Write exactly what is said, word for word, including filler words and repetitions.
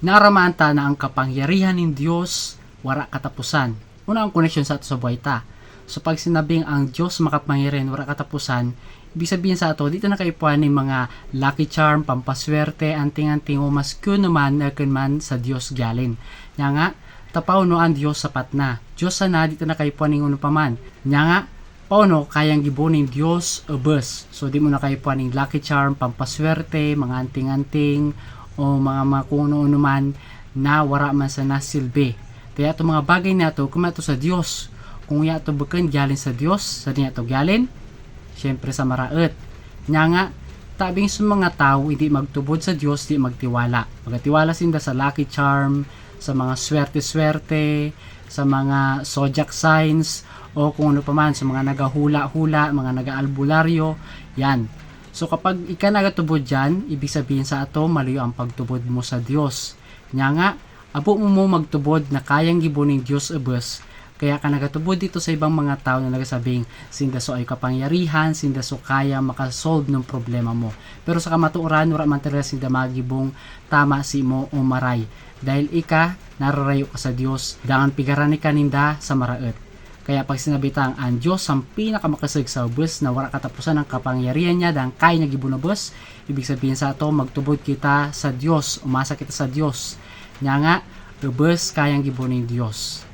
Naaraman ta na ang kapangyarihan nin Dios wara kataposan. Ano ang koneksyon sa ato sa buhay ta? So, pag sinabing ang Dios makapangyarihan, wara kataposan, ibig sabihin sa ato, di ta na kaipuhan nin mga lucky charm, pampaswerte, anting-anting, o maski ano man na kun man sa Dios galing. Nya nga, ta paano ang Dios sapat na? Dios sana, di ta na kaipuhan nin ano pa man. Nya nga, paano kayang gibo nin Dios ubos? So, di mo na kaipuhan nin lucky charm, pampaswerte, mga anting-anting, o mga, mga kung ano-ano man na wara man sana silbi. Kaya itong mga bagay na ito, kung yato sa Dios. Kung yato bukon galing sa Dios, sa di yato galing, siyempre sa maraot. Nya nga, tabing sa mga tawo hindi magtubod sa Dios, di magtiwala. Magatiwala sinda sa lucky charm, sa mga swerte-swerte, sa mga zodiac signs, o kung ano pa man, sa mga nagahula-hula, mga nagaalbularyo, yan. So, kapag ika nagatubod dyan, ibig sabihin sa ato, maluyo ang pagtubod mo sa Dios. Nya nga, abo mo mo magtubod na kayang gibo nin Dios ubos, kaya ka nagatubod dito sa ibang mga tao na nagsabing, sinda so ay kapangyarihan, sinda so kaya makasolve ng problema mo. Pero sa kamatuoran, wala man talaga sinda magibong tama si mo o maray. Dahil ika, nararayo ka sa Dios, dangan pigarani ka ninda sa maraot. Kaya pag sinabi tang ang Dios ang pinakamakasag sa ubos na wala katapusan ang kapangyarihan niya, dan kaya niya gibunobos, ibig sabihin sa ato, magtubod kita sa Dios, umasa kita sa Dios. Nya nga, ubos kayang gibo nin Dios.